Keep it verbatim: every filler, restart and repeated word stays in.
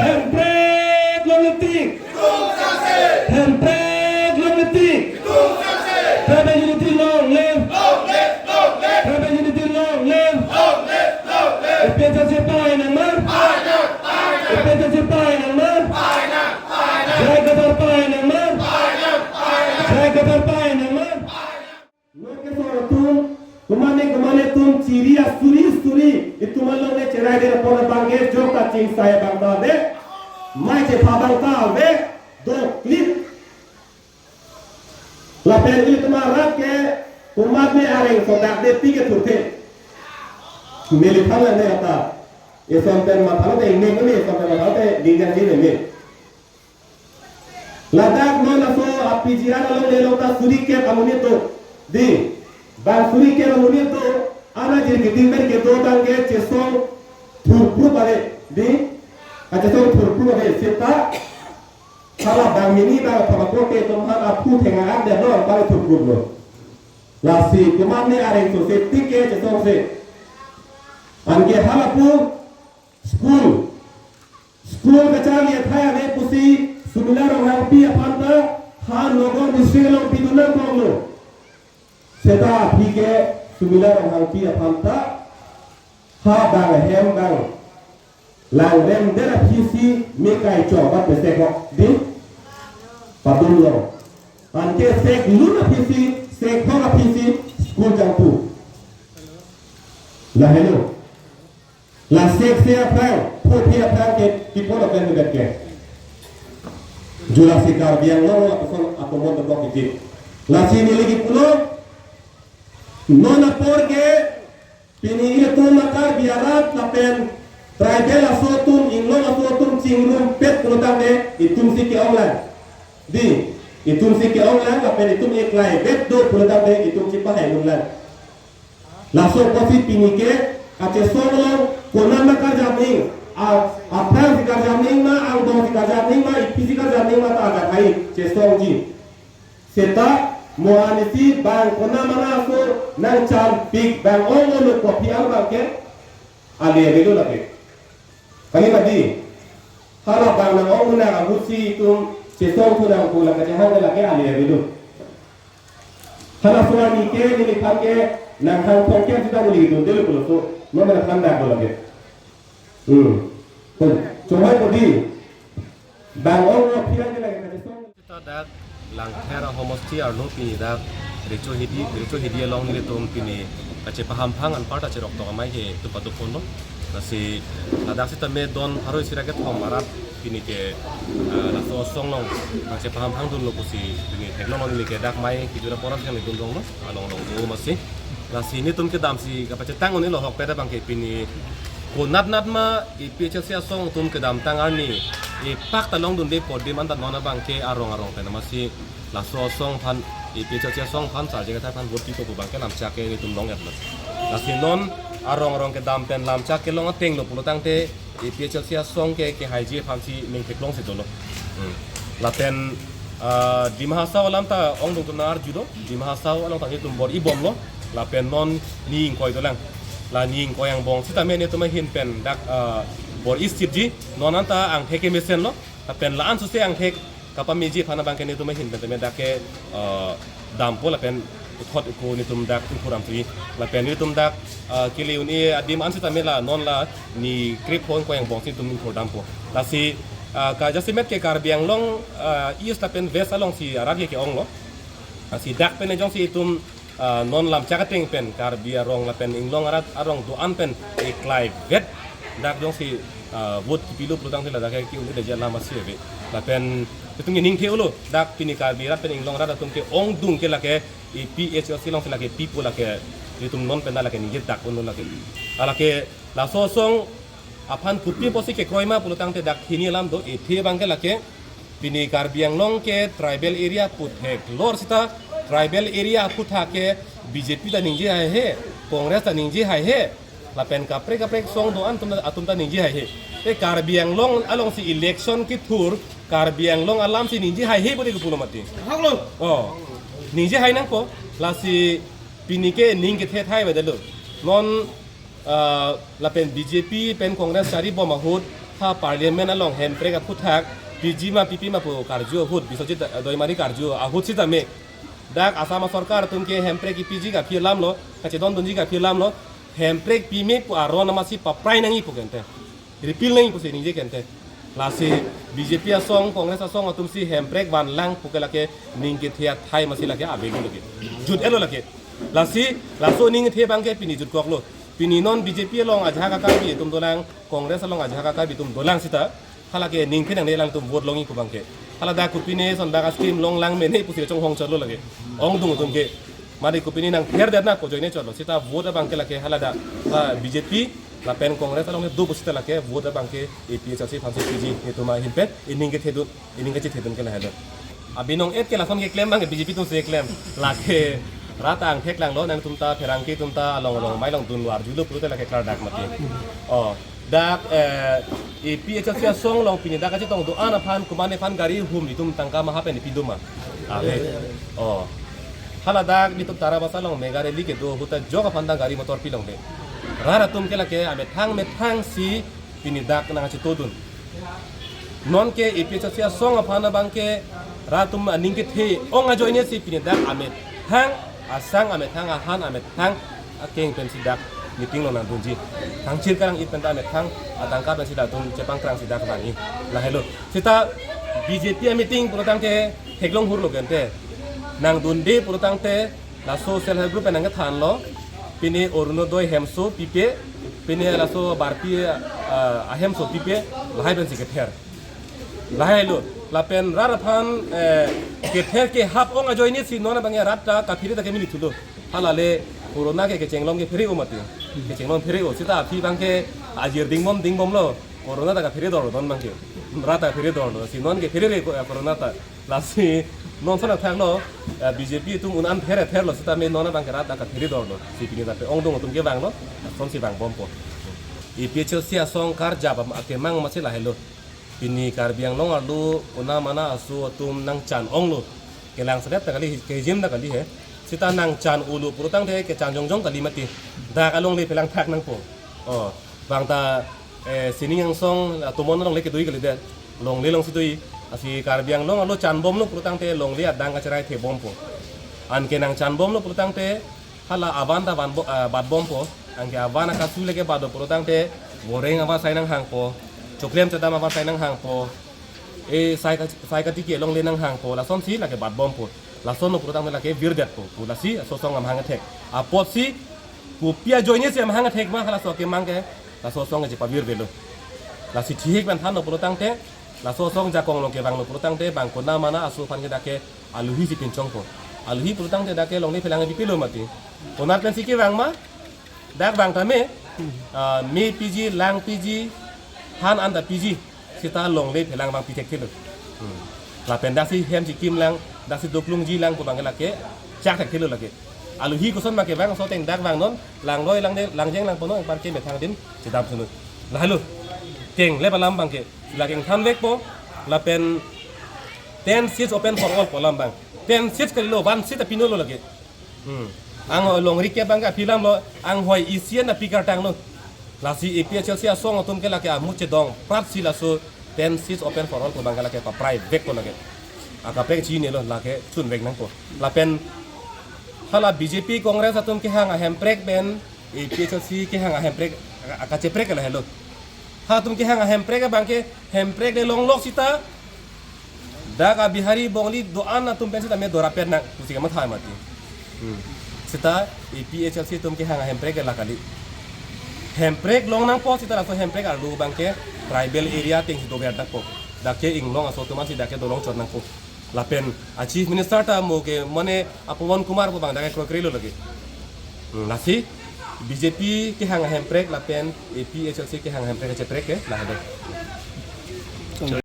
Hemprek long live tik. Hemprek long live tik. Tribal unity long live. Tribal unity long live. APHLC pahai nangma. APHLC pahai nangma. J I Kathar pahai nangma. J I Kathar pahai nangma. Noke sor atum, kumane kumane atum chiri asuri suri, itum along le cherai de pon abang ke jok ta chingsai abang ta ave, mai chepha abang ta ave, doklit. Lapen ilitum arat ke, komatne areng sodak de pike thurthe. Neli than lang ne ata, eson pen matha te ingne kuni, eson pen matha te dingjan ji ne. Ladak non laso a-P G R along le long ta suri kep amonit do. Di, bang suri kep amonit do, ana jirkiting pen kedo abang ke chesong thurprup ave. Di, a chesong thurprup ave. Seta, hala bang hini bang thomako ke tum han aphu thenga ak de non bang thurprup lo. Lasi kumane areng so se tik ke chesong se. Anke hala pu school. School kacharli athai ave pusi Sumila Ronghangpi aphan ta ha Nagaon district along pidun nangkoklo. Seta aphi ke Sumila Ronghangpi aphan ta ha bang hem bang langrem der aphi si me kai chok ba pesek kok di padunlo. Anke sek lun aphi si, sek thok aphi si school jangpu. Lahelo. La sek se aphrang, pho phi aphrang ke, tipon aphrang ke ke. Jula si Karbi Anglong, aposon, apomon tepok kiti. Lasi neli kipulo, non apor ke, pini ilitum a-Karbi arat, lapen, tribal aso atum, inglong aso atum, chingrum pet pulo tangte, itum si ke-ong lang. Di, itum si ke-ong lang, lapen itum eklai vet do pulo tangte, itum si pahai lun lang. Laso apotsi pini ke kachesong along konat ma karjap ning, a, aphrang si karjap ning ma, angbong si karjap ning ma, ipi si karjap ning ma ta ajahak hai chesongji. Seta mo arnisi bang konat ma aso nangcharpik bang ong olo kopi al bang ke ale avelo lake. Kali mati. Hala bang nang-ong nang agusi itum chesong thu nang pula kachehang lake ale avelo. Hala so arni ke neliphan ke nanghang thongkep sita neli dun delo pulo so. Non mana than dak pulo ke. Hmm. Pun, chomai podi. Bang ong lo phiang ke lake kachesong. Seta dak Langpher ahomosti arlo pini dak Recho Hidi, Recho Hidi along nelitum pini kachepahamphang anparta cherok tok amei ke itum pado ponlo. Lasi ladak sitame don pharo isi ra kethom arat pini ke, ah, laso asong along kachepahamphang dunlo pusi pini theklong neli ke dak mei kejura porat yang dun donglo along along do masi. Lasi nelitum kedam si kapachetang un-elo ahokpet abang ke pini konat nat ma APHLC asong atum kedamtang arni ipak ta longdunde podim anta non abang ke arong arong pen masi laso asong aphan APHLC asong aphan charje kethai aphan vote pipo pu abang ke lamchak ke nelitum long-etlo. Lasi non arong arong kedam pen lamchak kelong atenglo pulo tangte APHLC asong ke kehaiji aphan si ning theklong si dolo. Hmm. Lapen, ah, Dima Hasao alam ta ongdung tun arju do. Dima Hasao along ta nelitum bor-i bomlo. Lapen non ni ingkoi dolang. La ni ingkoi angbong sitame nelitum ahin pen dak, ah, bor-i sitji. Non anta angthek kemesenlo. Lapen la-an suse angthek kapameji aphan abang ke nelitum ahin pen tame dak ke, ah, dampo lapen uthot uko nelitum dak ingkur damthu. Lapen nelitum dak, ah, kele un-e adim an sitame la non la ni krepho ingkoi angbong si nelitum ingkur dampo. Lasi, ah, ka jasemet ke Karbi Anglong, ah, East lapen West along si arat ke ke-onglo. Lasi dak pen jongsi itum, ah, non lamchak ateng pen Karbi arong lapen inglong arat arong do-an pen eklai vet dak jongsi, ah, vote kipilo pulo tangte ladak ke ki-un-e daji alam asi ave. Lapen itum ke ning the-olo dak pini Karbi arat pen inglong arat atum ke-ongdung ke lake APHLC along si lake pipo lake itum non pen lake ningje dak unlo lake. Alake laso asong aphan kopi apotsi kekroi ma pulo tangte dak hini alam do, ithe abang ke lake pini Karbi Anglong ke tribal area aphuthak lor sita tribal area aphuthak ke BJP ta ningje haihe, Congress ta ningje haihe, lapen kaprek kaprek asong do-an atum ta, atum ta ningje haihe. Te Karbi Anglong along si election kethur, Karbi Anglong alam si ningje haihe pute kepulo mati. Haklo. Oh, ningje hai nangpo, lasi pini ke ning kethe thai ba delo. Non, ah, lapen BJP pen Congress chari bom ahut, Ha parliament along hemprek aphuthak piji ma pipi ma pu karju ahut, Biswajit Doimari karju ahut sitame, dak Assam sorkar atum ke hemprek ipiji ke aphi alam lo, kachedondunji ke aphi alam lo, hemprek pime pu aron amatsi paprai nangji pu kente, repeal nangji pusi ningje kente. Lasi B J P asong, Congress asong atumsi hemprek vanlang pu ke lake ning kethe athai amatsi lake avelo lake, jut-etlo lake. Lasi laso ning kethe abangke pini jutkoklo. Pini non B J P along ajahak a-Karbi atum dolang, Congress along ajahak a-Karbi atum dolang sita, halake ning kethe nangne alangtum vote longji pu abangke. Hala dak kopine son dak a-scheme longlang mene pusi chonghong chotlo lake. Ongdung atum ke, mari kopine nangther det na ko ajoine chotlo. Sita vote abangke lake hala dak, ah, B J P lapen Congress along do pu sita lake vote abangke A P H L C aphansi piji, netum ahin pen ining kethedun, ining kachethedun ke lahelo. Abinong et ke lason keklem abangke B J P atumsi keklem. Lake rat angthek langlo, nangtum ta pherangke atum ta along along mai along dunlo, arjulo pulote lake klardak mati. Oh, dak, eh, A P H L C asong along pini dak kachetong do-an aphan, komatne aphan gari hum itum tangka maha pen ipidun ma? Ave. Oh. Hala dak netum Tarabasa along mega rally kedo ahut ta jok aphan ta gari motor pilongle. Rat atum ke lake amethang methangsi pini dak nangchetongdun. Non ke A P H L C asong aphan abangke rat atum aning kethe ong ajoinesi pini dak amethang asang, amethang ahan, amethang akeng pensi dak meeting along nangdunji. Thangchir karang-it pen ta amethang atangka pensi dak atum chepangkrangsi dak vangji. Lahelo. Sita B J P a-meeting pulotangte theklong hurlo kente. Nangdunde pulotangte laso self help group pen nangkethanlo. Pini Orunodoi hemso pipe, pini laso Barpi, ah, ahemso pipe, lahai pensi kether. Lahai lo, lapen rat aphan, eh, kether kehap ong ajoinesi non abangke rat ta kaphere ta kemili thulo. Hala le corona ke kechenglong kephere-o mati. Kechenglong phere-o, sita aphi abangke ajir dingbom dingbomlo. Corona ta kaphere dorlo non abangke. Rat ta kaphere dorlo. Si non kephere le ko-, eh, corona ta. Lasi non sana thaklo, eh, B J P atum un-an phere therlo sitame non abangke rat ta kaphere dorlo. Si pini dak pe ongdung atum kevanglo, sonsi vangbompo. A P H L C asong karjap am-, akemang amatsi lahelo. Pini Karbi Anglong arlo kona mana aso atum nangchan onglo. Kelangsedet ta kali, kejim ta kali he. Sita nangchan-olo pulotangte kechan jongjong kali mati. Dak alongle phelang thak nangpo. Oh, bang ta, eh, sining angsong, ah, tomon alongle kedoi kalidet. Longle alongsi doi. Lasi Karbi Anglong arlo chanbomlo pulotangte longle adang kacherai thebompo. Anke nangchanbomlo pulotangte hala avan ta vanbo-, ah, batbompo. Anke avan akasu leke batdo pulotangte voreng avan sai nanghangpo. Choklem chedam avan sai nanghangpo. E sai ka, sai katiki alongle nanghangpo. Lasonsi lake batbompo. Lasonlo pulotangte lake virdetpo. Pu lasi laso asong amahang athek. Apotsi kopi ajoinesi amahang athek ma halaso akemang ke, laso asong ke chepavirvelo. Lasi thihik pen thanlo pulotangte, laso asong jakong along kevanglo pulotangte, bang kona mana aso aphan ke dak ke aluhisi pinchongpo. Aluhi pulotangte dak ke longle phelang pipilo mati. Konat pensi kevang ma, dak vang tame, ah, me piji, lang piji, han an ta piji, sita longle phelang vang pithekthe lo. Hmm. Lapen daksi hem chikim lang, daksi doklungji lang pu abangke lake chak thekthelo lake. Aluhi koson ma kevang aso ateng dak vangnon, langroi langde, langjeng langponnon, anparke methang adim chedam sunut. Lahelo. Kenglep alam abangke, lake ingthanvekpo, lapen ten seats open for all pu alam abang. Ten seats kalilo, one seat ta pinolo lake. Hmm. Ang longri ke abangke aphi alam lo, anghoi isi an ta pi kartanglo. Lasi A P H L C asong atum ke lake amut chedong pratsi laso ten seats open for all pu abangke lake papraivekpo lake. Akaprek chinilo lake chunvek nangpo. Lapen hala B J P Congress atum kehang ahemprek pen A P H L C kehang ahemprek aka-, akacheprek lahelo. Halatum kehang ahemprek abangke hemprek le longlok sita dak a-Bihari Bongali do-an atum pen sitame dorapet nang pusi kamatha mati. Hmm. Sita A P H L C atum kehang ahemprek la kali. Hemprek long nangpo sita laso hemprek arlo abangke tribal area atengsi dover nangpo. Dak ke inglong aso atum ansi dak ke dolong chot nangpo. Lapen a-Chief Minister ta mo ke mane a-Pawan Kumar pu abang dak ke kroikrelo lake. Hmm, lasi B J P kehang ahemprek lapen A P H L C kehang ahemprek kacheprek ke lahelo.